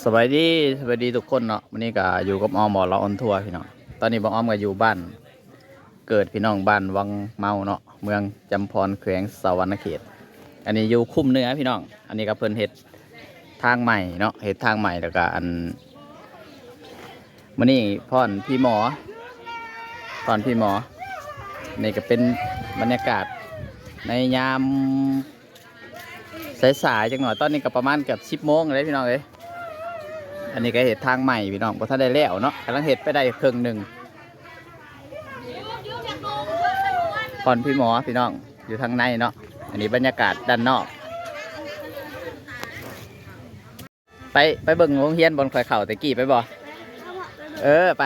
ສະບາຍດີ ສະບາຍດີທຸກຄົນເນາະ. ມື້ນີ້ກໍຢູ່ກັບອ້ອມ ບໍ່ລາວອອນທົວ ພີ່ນ້ອງ. ຕອນນີ້ບ່າວອ້ອມກໍຢູ່ບ້ານເກີດ ພີ່ນ້ອງ, ບ້ານວັງເມົາເນາະ, ເມືອງຈຳພອນ ແຂວງສະຫວັນນະເຂດ. ອັນນີ້ຢູ່ຄຸ້ມເໜືອ ພີ່ນ້ອງ. ອັນນີ້ກໍເພິ່ນເຮັດທາງໃໝ່ເນາະ, ເຮັດທາງໃໝ່ ແລ້ວກໍອັນ ມື້ນີ້ພ້ອນພີ່ໝໍ ພ້ອນພີ່ໝໍ. ນີ້ກໍເປັນບັນຍາກາດໃນຍາມສາຍໆ ຈັກໜ່ອຍ. ຕອນນີ້ກໍປະມານເກືອບສິບໂມງແລ້ວ ພີ່ນ້ອງເອີຍ. ອັນນີ້ກໍເຮັດທາງໃໝ່ ພີ່ນ້ອງ, ບໍ່ທັນໄດ້ແລ້ວເນາະ, ກຳລັງເຮັດໄປໄດ້ເຄິ່ງໜຶ່ງ. ບ່ອນພີ່ໝໍ ພີ່ນ້ອງ, ຢູ່ທາງໃນເນາະ. ອັນນີ້ບັນຍາກາດດ້ານນອກ. ໄປ ໄປເບິ່ງໂຮງຮຽນບ່ອນຂ້ອຍເຂົ້າແຕ່ກີ້ ໄປບໍ່? ເອີ ໄປ.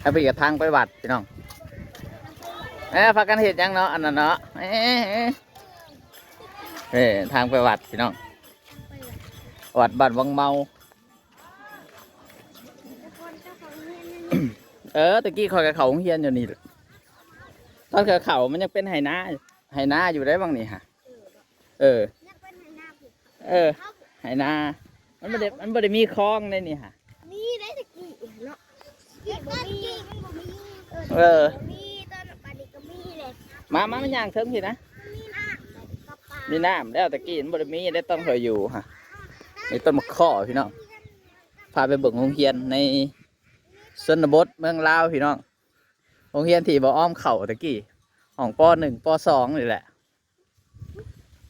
ອັນນີ້ກໍທາງໄປວັດ ພີ່ນ້ອງ. ເອີ ພາກັນເຮັດຫຍັງເນາະ ອັນນັ້ນເນາະ? ເອີ ເອີ ເອີ ທາງໄປວັດ ພີ່ນ້ອງ, ວັດບ້ານວັງເມົາ. ເອີ ແຕ່ກີ້ຂ້ອຍກໍເຂົ້າໂຮງຮຽນຢູ່ນີ້. ຕອນຂ້ອຍເຂົ້າມັນຍັງເປັນໄຮ່ນາ ໄຮ່ນາຢູ່ໄດ໋ ຫວ່າງນີ້ຫະ. ເອີ ຍັງເປັນໄຮ່ນາຢູ່. ເອີ ໄຮ່ນາ. ມັນບໍ່ໄດ້ ມັນບໍ່ໄດ້ມີຄອງໃດນີ້ຫະ. ມີໄດ໋ແຕ່ກີ້ເນາະ. ແຕ່ກີ້ມັນບໍ່ມີ. ເອີ ເອີ ມີ. ຕອນປານນີ້ກໍມີແຫຼະ. ມາ ມາ ມາຍ່າງເທິງພີ້ນະ. ມີນ້ຳ ມີນ້ຳແລ້ວ, ແຕ່ກີ້ມັນບໍ່ໄດ້ມີເດ້ ຕອນຂ້ອຍຢູ່ຫະ. ນີ້ຕົ້ນໝາກເຄາະ ພີ່ນ້ອງ. ພາໄປເບິ່ງໂຮງຮຽນໃນຊົນນະບົດເມືອງລາວ ພີ່ນ້ອງ. ໂຮງຮຽນທີ່ບ່າວອ້ອມເຂົ້າແຕ່ກີ້ ຫ້ອງ ປໍໜຶ່ງ ປໍສອງ ນີ້ແຫຼະ.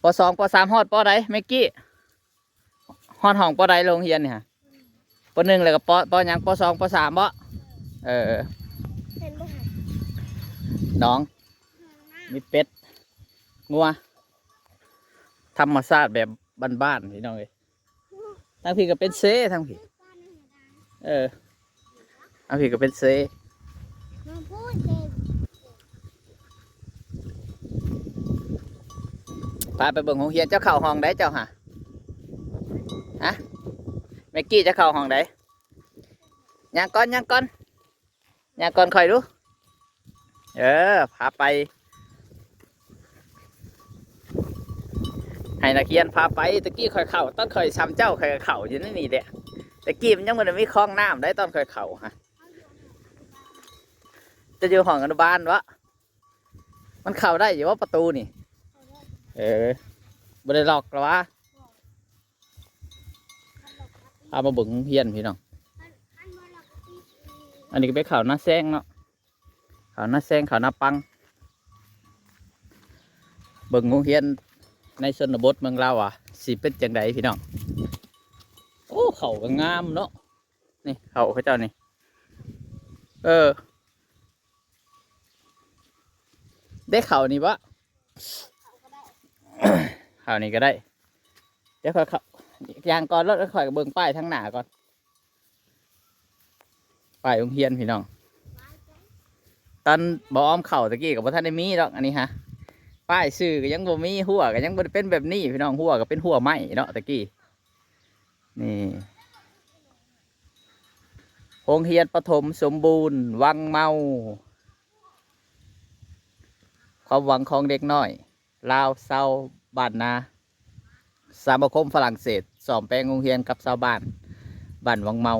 ປໍສອງ ປໍສາມ ຮອດ ປໍໃດ ແມັກກີ້? ຮອດຫ້ອງ ປໍໃດ ໂຮງຮຽນນີ້ຫະ? ປໍໜຶ່ງ ແລ້ວກໍ ປໍ ປໍຫຍັງ? ປໍສອງ ປໍສາມ ບໍ? ເອີ ເຫັນບໍ່ຫະ? ໜອງ ມີເປັດ ງົວ ທຳມະຊາດແບບບ້ານໆ ພີ່ນ້ອງເອີຍ. ທາງພີ້ກໍເປັນເຊ ທາງພີ້. ເອີ ທາງພີ້ກໍເປັນເຊ. ພາໄປເບິ່ງໂຮງຮຽນ. ເຈົ້າເຂົ້າຫ້ອງໃດເຈົ້າຫະ? ຫະ? ແມັກກີ້ ເຈົ້າເຂົ້າຫ້ອງໃດ? ຍ່າງກ່ອນ ຍ່າງກ່ອນ. ຍ່າງກ່ອນຂ້ອຍດູ. ເອີ ພາໄປ ໃຫ້ນັກຮຽນພາໄປ. ແຕ່ກີ້ຂ້ອຍເຂົ້າ ຕອນຂ້ອຍຊ່ຳເຈົ້າ ຂ້ອຍກໍເຂົ້າຢູ່ໃນນີ້ແຫຼະ. ແຕ່ກີ້ມັນຍັງບໍ່ໄດ້ມີຄອງນ້ຳໄດ໋ ຕອນຂ້ອຍເຂົ້າຫະ. ເຈົ້າຢູ່ຫ້ອງອະນຸບານບໍ? ມັນເຂົ້າໄດ້ຢູ່ບໍ່ປະຕູນີ້? ເອີ ບໍ່ໄດ້ລັອກລະຫວາ? ພາມາເບິ່ງໂຮງຮຽນ ພີ່ນ້ອງ. ອັນນີ້ກໍເປັນເຂົ້ານາແຊງເນາະ, ເຂົ້ານາແຊງ ເຂົ້ານາປັງ. ເບິ່ງໂຮງຮຽນໃນຊົນນະບົດເມືອງລາວວ່າຊິເປັນຈັ່ງໃດ ພີ່ນ້ອງ. ໂອ້ ເຂົ້າກໍງາມເນາະ. ນີ້ເຂົ້າເຂົາເຈົ້ານີ້. ເອີ ໄດ້ເຂົ້ານີ້ບໍ່? ເຂົ້ານີ້ກໍໄດ້. ດຽວຂ້ອຍເຂົ້າ ຍ່າງກ່ອນໂລດ, ຂ້ອຍກໍເບິ່ງປ້າຍທາງໜ້າກ່ອນ. ປ້າຍໂຮງຮຽນ ພີ່ນ້ອງ. ຕອນບ່າວອ້ອມເຂົ້າຕະກີ້ກໍບໍ່ທັນໄດ້ມີດອກ ອັນນີ້ຫະ. ປ້າຍຊື່ກໍຍັງບໍ່ມີ, ຮົ້ວກໍຍັງບໍ່ໄດ້ເປັນແບບນີ້ ພີ່ນ້ອງ. ຮົ້ວກໍເປັນຮົ້ວໄມ້ເນາະຕະກີ້. ນີ້ ໂຮງຮຽນປະຖົມສົມບູນວັງເມົາ, ຄວາມຫວັງຂອງເດັກນ້ອຍລາວຊາວບ້ານນາ, ສະມາຄົມຝຣັ່ງເສດສ້ອມແປງໂຮງຮຽນກັບຊາວບ້ານ ບ້ານວັງເມົາ.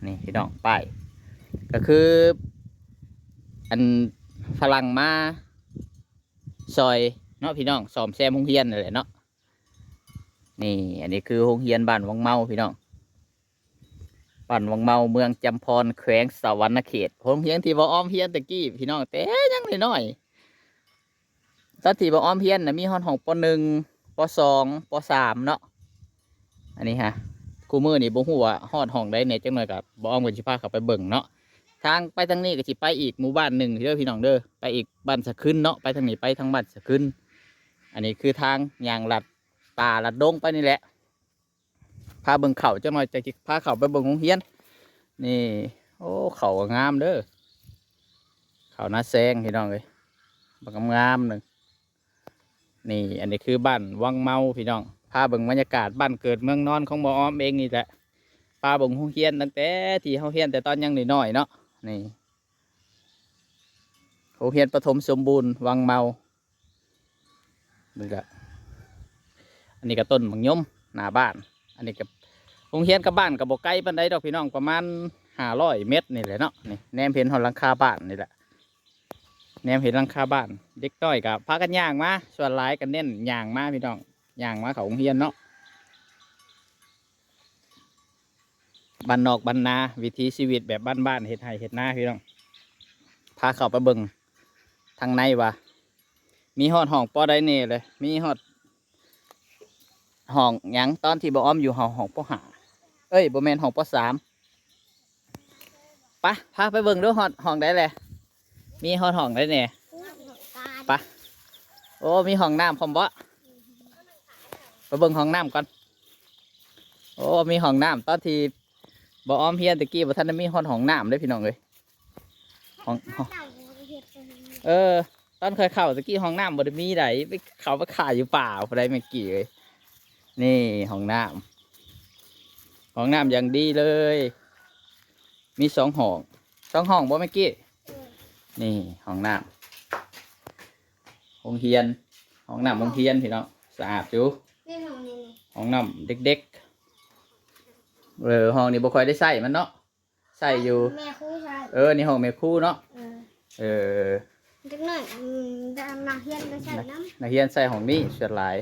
ນີ້ພີ່ນ້ອງ, ປ້າຍກໍຄື ອັນຝຣັ່ງມາຊ່ອຍເນາະ ພີ່ນ້ອງ, ສ້ອມແຊມໂຮງຮຽນນັ້ນແຫຼະເນາະ. ນີ້ ອັນນີ້ຄືໂຮງຮຽນບ້ານວັງເມົາ ພີ່ນ້ອງ, ບ້ານວັງເມົາ ເມືອງຈຳພອນ ແຂວງສະຫວັນນະເຂດ. ໂຮງຮຽນທີ່ບ່າວອ້ອມຮຽນແຕ່ກີ້ ພີ່ນ້ອງ, ແຕ່ຍັງນ້ອຍໆ. ຕອນທີ່ບ່າວອ້ອມຮຽນນະ ມີຮອດຫ້ອງ ປໍໜຶ່ງ ປໍສອງ ປໍສາມເນາະ. ອັນນີ້ຫະ ຄູ່ມື້ນີ້ບໍ່ຮູ້ວ່າຮອດຫ້ອງໃດແດ່, ຈັກໜ້ອຍກໍບ່າວອ້ອມກໍຊິພາເຂົ້າໄປເບິ່ງເນາະ. ທາງໄປທາງນີ້ກໍຊິໄປອີກໝູ່ບ້ານໜຶ່ງເດີ ພີ່ນ້ອງເດີ, ໄປອີກບ້ານສະຄຶນເນາະ, ໄປທາງນີ້ໄປທາງບ້ານສະຄຶນ. ອັນນີ້ຄືທາງຍ່າງລັດປ່າລັດດົງໄປນີ້ແຫຼະ. ພາເບິ່ງເຂົ້າຈັກໜ້ອຍ ຈັ່ງຊິພາເຂົ້າໄປເບິ່ງໂຮງຮຽນ. ນີ້ ໂອ້ ເຂົ້າກໍງາມເດີ, ເຂົ້ານາແຊງ ພີ່ນ້ອງເອີຍ, ບັກງາມໆ ໜຶ່ງ. ນີ້ ອັນນີ້ຄືບ້ານວັງເມົາ ພີ່ນ້ອງ, ພາເບິ່ງບັນຍາກາດບ້ານເກີດເມືອງນອນຂອງບ່າວອ້ອມເອງນີ້ແຫຼະ. ພາເບິ່ງໂຮງຮຽນຕັ້ງແຕ່ທີ່ເຮົາຮຽນແຕ່ຕອນຍັງນ້ອຍໆເນາະ. ນີ້ ໂຮງຮຽນປະຖົມສົມບູນວັງເມົາ. ນີ້ກະ ອັນນີ້ກະຕົ້ນໝາກຍົມໜ້າບ້ານ. ອັນນີ້ກໍ ໂຮງຮຽນກັບບ້ານກໍບໍ່ໄກປານໃດດອກພີ່ນ້ອງ ປະມານຫ້າຮ້ອຍເມັດນີ້ແຫຼະເນາະ. ນີ້ແນມເຫັນຮອດຫຼັງຄາບ້ານນີ້ແຫຼະ ແນມເຫັນຫຼັງຄາບ້ານ. ເດັກນ້ອຍກໍພາກັນຍ່າງມາ ສ່ວນຫຼາຍກໍເນັ້ນຍ່າງມາພີ່ນ້ອງ ຍ່າງມາເຂົ້າໂຮງຮຽນເນາະ. ບ້ານນອກບ້ານນາ ວິຖີຊີວິດແບບບ້ານໆ ເຮັດໄຮ່ເຮັດນາພີ່ນ້ອງ. ພາເຂົ້າໄປເບິ່ງທາງໃນວ່າ ມີຮອດຫ້ອງ ປໍ ໃດແດ່ເລີຍ ມີຮອດຫ້ອງຫຍັງ ຕອນທີ່ບໍ່ອອມຢູ່ຫ້ອງ ຫ້ອງ ປໍ ຫ້າ ເອີຍ ບໍ່ແມ່ນ ຫ້ອງ ປໍ ສາມ. ໄປ ພາໄປເບິ່ງດູ ຮອດຫ້ອງໃດແຫຼະ ມີຮອດຫ້ອງໃດແດ່. ໄປ ໂອ້ ມີຫ້ອງນ້ຳພ້ອມບໍ? ໄປເບິ່ງຫ້ອງນ້ຳກ່ອນ. ໂອ້ ມີຫ້ອງນ້ຳ ຕອນທີ່ບໍ່ອອມຮຽນຕະກີ້ ບໍ່ທັນໄດ້ມີຮອດຫ້ອງນ້ຳເດ້ພີ່ນ້ອງເອີຍ. ຫ້ອງ ຫ້ອງ ເອີ ຕອນຂ້ອຍເຂົ້າຕະກີ້ ຫ້ອງນ້ຳບໍ່ໄດ້ມີໃດ ໄປເຂົ້າໄປຂາຍຢູ່ປ່າພຸ້ນໃດແມັກກີ້ເອີຍ. ນີ້ຫ້ອງນ້ຳ ຫ້ອງນ້ຳຢ່າງດີເລີຍ ມີສອງຫ້ອງ ສອງຫ້ອງບໍ່ແມັກກີ້? ເອີ ນີ້ຫ້ອງນ້ຳໂຮງຮຽນ ຫ້ອງນ້ຳໂຮງຮຽນພີ່ນ້ອງ ສະອາດຢູ່. ໃນຫ້ອງນີ້ນີ້ ຫ້ອງນ້ຳເດັກໆ. ເອີ ຫ້ອງນີ້ບໍ່ຄ່ອຍໄດ້ໃຊ້ມັນເນາະ ໃຊ້ຢູ່ ແມ່ຄູໃຊ້. ເອີ ນີ້ຫ້ອງແມ່ຄູເນາະ. ເອີ ເອີ ເດັກນ້ອຍ ອືມ ນັກຮຽນກໍໃຊ້ນຳ ນັກຮຽນໃຊ້ຫ້ອງນີ້ສ່ວນຫຼາຍ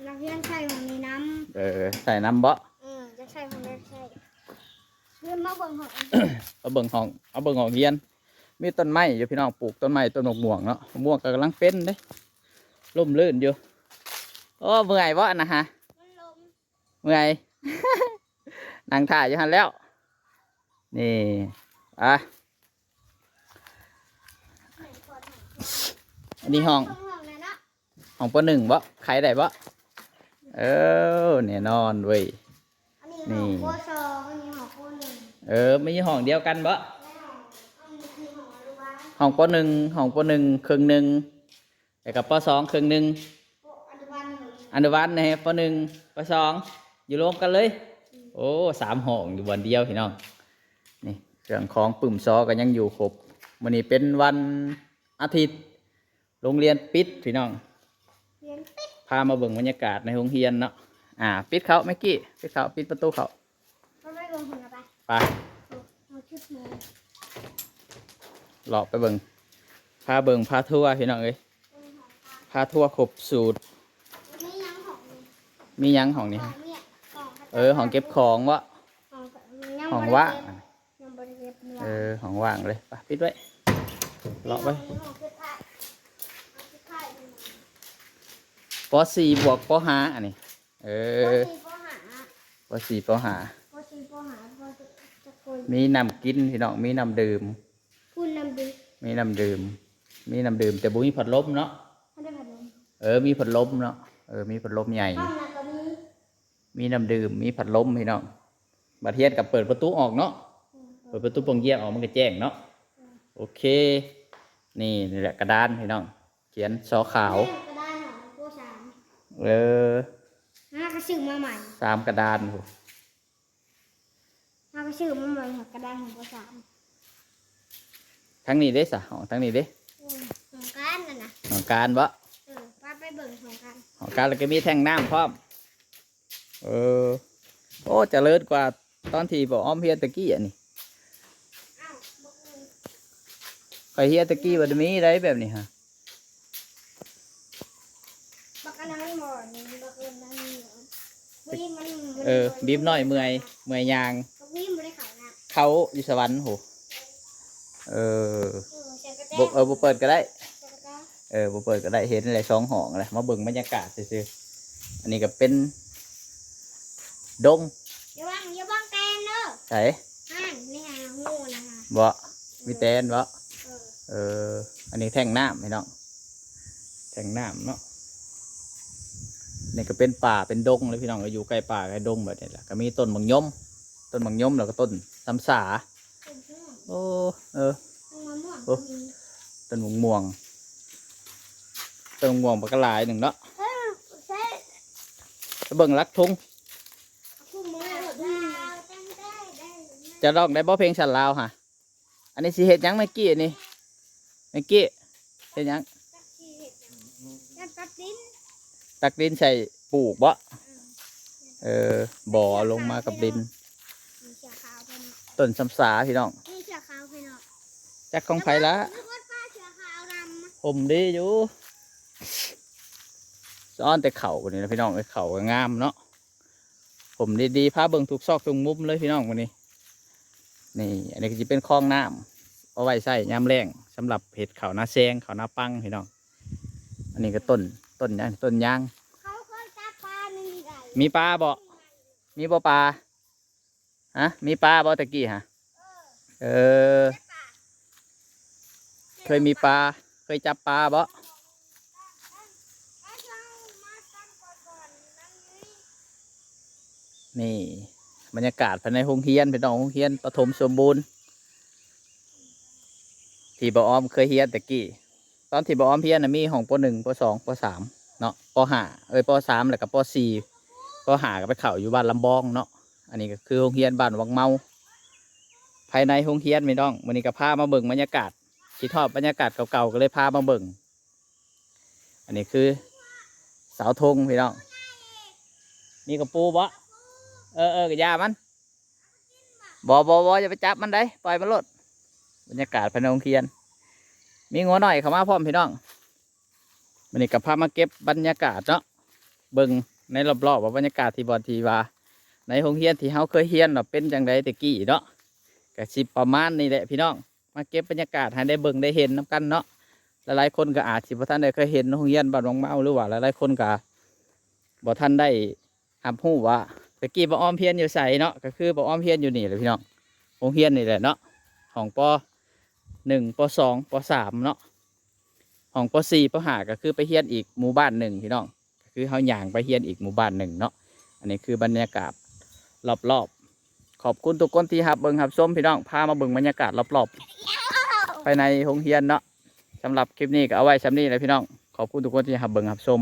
ນັກຮຽນໃຊ້ຫ້ອງນີ້ນຳ. ເອີ ໃຊ້ນຳບໍ? ເອີ ຢາກໃຊ້ຫ້ອງໃດໃຊ້. ເດີນມາເບິ່ງຫ້ອງ ມາເບິ່ງຫ້ອງ ມາເບິ່ງຫ້ອງຮຽນ. ມີຕົ້ນໄມ້ຢູ່ພີ່ນ້ອງ ປູກຕົ້ນໄມ້ ຕົ້ນໝາກມ່ວງເນາະ ໝາກມ່ວງກໍກຳລັງເປັນເດ້ ຮົ່ມລື່ນຢູ່. ໂອ້ ເມື່ອຍບໍ່ອັນນະຫະ? ມັນລົມ ເມື່ອຍ ນັ່ງຖ້າຢູ່ຫັ້ນແລ້ວ. ນີ້ ອ່ະ ອັນນີ້ຫ້ອງ ຫ້ອງ ຫ້ອງ ປ.ໜຶ່ງ ບໍ? ໄຂໄດ້ບໍ? ເອີ ແນ່ນອນເວີຍ. ອັນນີ້ຫ້ອງ ນີ້ ປ.ສອງ ອັນນີ້ຫ້ອງ ປ.ໜຶ່ງ. ເອີ ມີຫ້ອງດຽວກັນບໍ? ແມ່ນ ຫ້ອງ ອັນນີ້ຫ້ອງອະນຸບານ ຫ້ອງ ປ.ໜຶ່ງ ຫ້ອງ ປ.ໜຶ່ງ ເຄິ່ງໜຶ່ງ ແລ້ວກໍ ປ.ສອງ ເຄິ່ງໜຶ່ງ ໂອ້ ອະນຸບານໜຶ່ງ ອະນຸບານແດ່ ປ.ໜຶ່ງ ປ.ສອງ ຢູ່ລວມກັນເລີຍ. ອືມ ໂອ້ ສາມຫ້ອງຢູ່ບ່ອນດຽວພີ່ນ້ອງ. ນີ້ເຄື່ອງຂອງປຶ້ມຊໍກໍຍັງຢູ່ຄົບ. ມື້ນີ້ເປັນວັນອາທິດ ໂຮງຮຽນປິດພີ່ນ້ອງ. ຮຽນປິດ ພາມາເບິ່ງບັນຍາກາດໃນໂຮງຮຽນເນາະ. ອ່າ ປິດເຂົ້າແມັກກີ້ ປິດເຂົ້າ ປິດປະຕູເຂົ້າ. ເຮົາໄປເບິ່ງພຸ້ນລະໄປ ໄປ ໂອ້ ເຮົາຈຸດໝູ ເລາະໄປເບິ່ງ ພາເບິ່ງພາທົວພີ່ນ້ອງເອີຍ. ພາທົວຄົບສູດ. ມີຫຍັງຫ້ອງນີ້? ມີຫຍັງຫ້ອງນີ້? ຫ້ອງວຽກ ຫ້ອງ ເອີ ຫ້ອງເກັບຂອງເບາະ? ຫ້ອງ ຍັງ ຫ້ອງວ່າງ ບໍ່ໄດ້ເກັບ ຍັງບໍ່ໄດ້ເກັບ. ເອີ ຫ້ອງວ່າງເລີຍ ໄປ ປິດໄວ້ ເລາະໄປ. ຫ້ອງສຸດທ້າຍ ຫ້ອງສຸດທ້າຍ ປ.ສີ່ ບວກ ປ.ຫ້າ ອັນນີ້. ເອີ ປ.ສີ່ ປ.ຫ້າ ປ.ສີ່ ປ.ຫ້າ ປ.ສີ່ ປ.ຫ້າ ບໍ່ຈັກຄົນ. ມີນ້ຳກິນພີ່ນ້ອງ ມີນ້ຳດື່ມ ພຸ້ນນ້ຳດື່ມ ມີນ້ຳດື່ມ ມີນ້ຳດື່ມ ແຕ່ບໍ່ມີພັດລົມເນາະ. ບໍ່ໄດ້ພັດລົມ ເອີ ມີພັດລົມເນາະ. ເອີ ມີພັດລົມໃຫຍ່ ຫ້ອງນັ້ນກໍມີ ມີນ້ຳດື່ມ ມີພັດລົມພີ່ນ້ອງ. ບັດຮຽນກໍເປີດປະຕູອອກເນາະ. ອືມ ເປີດປະຕູປ່ອງຢ້ຽມອອກ ມັນກໍແຈ້ງເນາະ. ອືມ ໂອເຄ ນີ້ ນີ້ແຫຼະກະດານພີ່ນ້ອງ ຂຽນ ຊ ຂາວ. ແມ່ນ ກະດານຂອງ ປ.ສາມ. ເອີ ຫາກໍຊື້ມາໃໝ່ ສາມກະດານພຸ້ນ. ຫາກໍຊື້ມາໃໝ່ ກະດານຂອງ ປ.ສາມ. ທາງນີ້ເດ້ສະ ຫ້ອງທາງນີ້ເດ້. ອືມ ຫ້ອງການນັ້ນນະ ຫ້ອງການເບາະ? ເອີ ພາໄປເບິ່ງຫ້ອງການ ຫ້ອງການ ແລ້ວກໍມີແທ້ງນ້ຳພ້ອມ. ເອີ ໂອ້ ຈະເລີນກວ່າຕອນທີ່ບໍ່ອອມຮຽນຕະກີ້ອັນນີ້. ອ້າວ ບັກອື່ນ ຂ້ອຍຮຽນຕະກີ້ບໍ່ໄດ້ມີໃດແບບນີ້ຫະ. ບັກອັນນັ້ນບໍ່ ບັກອັນນັ້ນ ວີມັນ ເອີ ບີບນ້ອຍເມື່ອຍ ເມື່ອຍຍ່າງ. ບັກວີບໍ່ໄດ້ເຂົ້ານະ ເຂົ້າຢູ່ສະຫວັນພຸ້ນ. ເອີ ເອີ ບໍ່ ເອີ ບໍ່ເປີດກໍໄດ້ ເອີ ບໍ່ເປີດກໍໄດ້ ເຫັນແຫຼະສອງຫ້ອງແຫຼະ ມາເບິ່ງບັນຍາກາດຊື່ໆ. ອັນນີ້ກໍເປັນດົງ ຢ່າວາງ ຢ່າວາງແຕນເດີ. ໃສ? ຫັ້ນ ນີ້ຫາ ຫູນະຫະ ເບາະ? ເອີ ມີແຕນເບາະ? ເອີ ເອີ ອັນນີ້ແທ້ງນ້ຳພີ່ນ້ອງ ແທ້ງນ້ຳເນາະ. ນີ້ກໍເປັນປ່າເປັນດົງເລີຍພີ່ນ້ອງ ກໍຢູ່ໃກ້ປ່າໃກ້ດົງແບບນີ້ແຫຼະ ກໍມີຕົ້ນໝາກຍົມ ຕົ້ນໝາກຍົມ ແລ້ວກໍຕົ້ນຊຳສາ. ໂອ້ ເອີ ໂອ້ ຕົ້ນໝາກມ່ວງ ຕົ້ນໝາກມ່ວງບັກກະຫຼາຍໜຶ່ງເນາະ. ເອີ ໃຊ່ ໄປເບິ່ງຫຼັກທຸງ. ຈະຮ້ອງໄດ້ບໍ່ເພງຊາດລາວຫະ? ອັນນີ້ຊິເຮັດຫຍັງແມັກກີ້ ອັນນີ້ ແມັກກີ້ ເຮັດຫຍັງ? ຕັກດິນ ຕັກດິນໃສ່ປູກເບາະ? ອືມ ເອີ ບໍ່ເອົາລົງມາກັບດິນ. ມີເສືອຂາວເພິ່ນເນາະ ຕົ້ນຊຳສາພີ່ນ້ອງ. ມີເສືອຂາວເພິ່ນເນາະ ຈັກຂອງໃຜລະ. ມີຄົນປາເສືອຂາວດຳ ຫົ່ມດີຢູ່. ສະອອນແຕ່ເຂົ້ານີ້ລະພີ່ນ້ອງເອີຍ ເຂົ້າກໍງາມເນາະ. ຫົ່ມດີໆ ພາເບິ່ງທຸກຊອກທຸກມຸມເລີຍພີ່ນ້ອງມື້ນີ້. ນີ້ ອັນນີ້ກໍຊິເປັນຄອງນ້ຳ ເອົາໄວ້ໃຊ້ຍາມແລ້ງ ສຳລັບເຮັດເຂົ້ານາແຊງ ເຂົ້ານາປັງພີ່ນ້ອງ. ອັນນີ້ກໍຕົ້ນ ຕົ້ນຫຍັງ ຕົ້ນຍາງ. ເຂົາເຄີຍຈັບປາໜຶ່ງໄດ້. ມີປາບໍ່? ມີບໍ່ປາ? ຮະ ມີປາບໍ່ຕະກີ້ຮະ? ເອີ ເອີ ເຄີຍມີປາ ເຄີຍຈັບປາບໍ່? ນີ້ບັນຍາກາດພາຍໃນໂຮງຮຽນພີ່ນ້ອງ ໂຮງຮຽນປະຖົມສົມບູນ ທີ່ບ່າວອອມເຄີຍຮຽນແຕ່ກີ້. ຕອນທີ່ບ່າວອອມຮຽນນະ ມີຫ້ອງ ປໍໜຶ່ງ ປໍສອງ ປໍສາມເນາະ ປໍຫ້າ ເອີຍ ປໍສາມ ແລ້ວກໍ ປໍສີ່ ປໍຫ້າ ກໍໄປເຂົ້າຢູ່ບ້ານລຳບອງເນາະ. ອັນນີ້ກໍຄືໂຮງຮຽນບ້ານວັງເມົາ ພາຍໃນໂຮງຮຽນພີ່ນ້ອງ. ມື້ນີ້ກໍພາມາເບິ່ງບັນຍາກາດ ຄິດຮອດບັນຍາກາດເກົ່າໆ ກໍເລີຍພາມາເບິ່ງ. ອັນນີ້ຄືເສົາທຸງພີ່ນ້ອງ. ມີກະປູບໍ່? ເອີໆ ກະຢ່າມັນ. ບໍ່ໆໆ ຢ່າໄປຈັບມັນໃດ ປ່ອຍມັນໂລດ. ບັນຍາກາດພາຍໃນໂຮງຮຽນ ມີງົວນ້ອຍເຂົ້າມາພ້ອມພີ່ນ້ອງ. ມື້ນີ້ກໍພາມາເກັບບັນຍາກາດເນາະ ເບິ່ງໃນລອບໆ ວ່າບັນຍາກາດທີ່ບ່ອນທີ່ວ່າໃນໂຮງຮຽນທີ່ເຮົາເຄີຍຮຽນວ່າເປັນຈັ່ງໃດແຕ່ກີ້ເນາະ. ກໍຊິປະມານນີ້ແຫຼະພີ່ນ້ອງ ມາເກັບບັນຍາກາດໃຫ້ໄດ້ເບິ່ງໄດ້ເຫັນນຳກັນເນາະ. ຫຼາຍໆຄົນກໍອາດຊິບໍ່ທັນໄດ້ເຄີຍເຫັນໂຮງຮຽນບ້ານວັງເມົາ ຫຼືວ່າຫຼາຍໆຄົນກໍບໍ່ທັນໄດ້ຮັບຮູ້ວ່າແຕ່ກີ້ບ່າວອອມຮຽນຢູ່ໃສເນາະ. ກໍຄືບ່າວອອມຮຽນຢູ່ນີ້ແຫຼະພີ່ນ້ອງ ໂຮງຮຽນນີ້ແຫຼະເນາະ ຫ້ອງ ປໍໜຶ່ງ ປໍສອງ ປໍສາມເນາະ. ຫ້ອງ ປໍສີ່ ປໍຫ້າ ກໍຄືໄປຮຽນອີກໝູ່ບ້ານໜຶ່ງພີ່ນ້ອງ ກໍຄືເຮົາຍ່າງໄປຮຽນອີກໝູ່ບ້ານໜຶ່ງເນາະ. ອັນນີ້ຄືບັນຍາກາດລອບໆ. ຂອບຄຸນທຸກຄົນທີ່ຮັບເບິ່ງຮັບຊົມພີ່ນ້ອງ ພາມາເບິ່ງບັນຍາກາດລອບໆ ພາຍໃນໂຮງຮຽນເນາະ. ສຳລັບຄລິບນີ້ກໍເອົາໄວ້ສ່ຳນີ້ແຫຼະພີ່ນ້ອງ. ຂອບຄຸນທຸກຄົນທີ່ຮັບເບິ່ງຮັບຊົມ.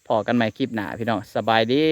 ພໍ້ກັນໃໝ່ຄລິບໜ້າພີ່ນ້ອງ. ສະບາຍດີ.